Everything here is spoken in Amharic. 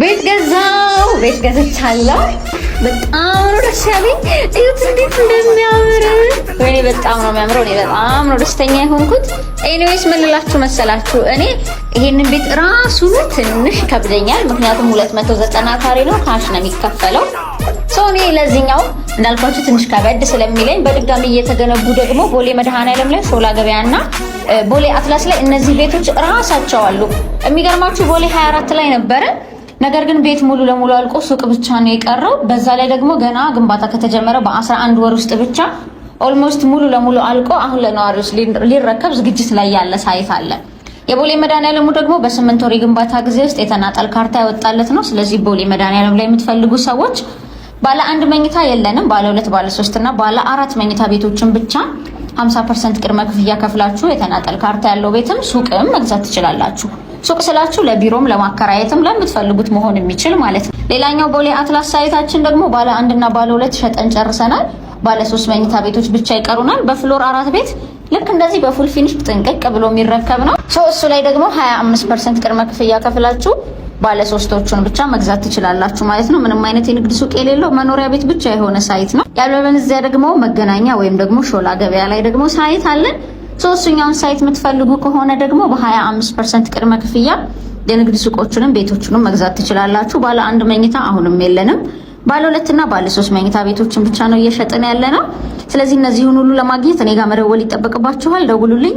ቤት ገዛው፣ ቤት ገዝቻለሁ። በጣም ነው ደስ ያለኝ። እዩት እንዴት እንደሚያምር! ወይኔ በጣም ነው የሚያምረው። እኔ በጣም ነው ደስተኛ የሆንኩት። Anyways፣ ምን ልላችሁ መሰላችሁ፣ እኔ ይሄንን ቤት ራሱ ትንሽ ይከብደኛል። ምክንያቱም 290 ካሬ ነው፣ cash ነው የሚከፈለው። So እኔ ለዚህኛው እንዳልኳችሁ ትንሽ ከበድ ስለሚለኝ በድጋሚ እየተገነቡ ደግሞ ቦሌ መድኃኔዓለም ላይ፣ ሾላ ገበያና ቦሌ አትላስ ላይ እነዚህ ቤቶች ራሳቸው አሉ። የሚገርማችሁ ቦሌ 24 ላይ ነበረ። ነገር ግን ቤት ሙሉ ለሙሉ አልቆ ሱቅ ብቻ ነው የቀረው። በዛ ላይ ደግሞ ገና ግንባታ ከተጀመረ በ11 ወር ውስጥ ብቻ almost ሙሉ ለሙሉ አልቆ አሁን ለነዋሪዎች ሊረከብ ዝግጅት ላይ ያለ site አለ። የቦሌ መድኃኔዓለሙ ደግሞ በ8 ወር የግንባታ ጊዜ ውስጥ የተናጠል ካርታ ያወጣለት ነው። ስለዚህ ቦሌ መድኃኔዓለም ላይ የምትፈልጉ ሰዎች ባለ አንድ መኝታ የለንም፣ ባለ ሁለት፣ ባለ ሶስት እና ባለ አራት መኝታ ቤቶችን ብቻ 50% ቅድመ ክፍያ ከፍላችሁ የተናጠል ካርታ ያለው ቤትም ሱቅም መግዛት ትችላላችሁ። ሱቅ ስላችሁ ለቢሮም ለማከራየትም ለምትፈልጉት መሆን የሚችል ማለት ነው። ሌላኛው ቦሌ አትላስ site ኣችን ደግሞ ባለ አንድና ባለ ሁለት ሸጠን ጨርሰናል። ባለ ሶስት መኝታ ቤቶች ብቻ ይቀሩናል። በ floor አራት ቤት ልክ እንደዚህ በ full finish ጥንቅቅ ብሎ የሚረከብ ነው። So እሱ ላይ ደግሞ 25% ቅድመ ክፍያ ከፍላችሁ ባለ ሶስቶቹን ብቻ መግዛት ትችላላችሁ ማለት ነው። ምንም አይነት የንግድ ሱቅ የሌለው መኖሪያ ቤት ብቻ የሆነ site ነው። ያለበለዚያ ደግሞ መገናኛ ወይም ደግሞ ሾላ ገበያ ላይ ደግሞ site አለን። So እሱኛውን site የምትፈልጉ ከሆነ ደግሞ በ25% ቅድመ ክፍያ የንግድ ሱቆቹንም ቤቶቹንም መግዛት ትችላላችሁ። ባለ አንድ መኝታ አሁንም የለንም። ባለ ሁለትና ባለ ሶስት መኝታ ቤቶችን ብቻ ነው እየሸጥን ያለ ነው። ስለዚህ እነዚህን ሁሉ ለማግኘት እኔ ጋር መደወል ይጠበቅባችኋል። ደውሉልኝ።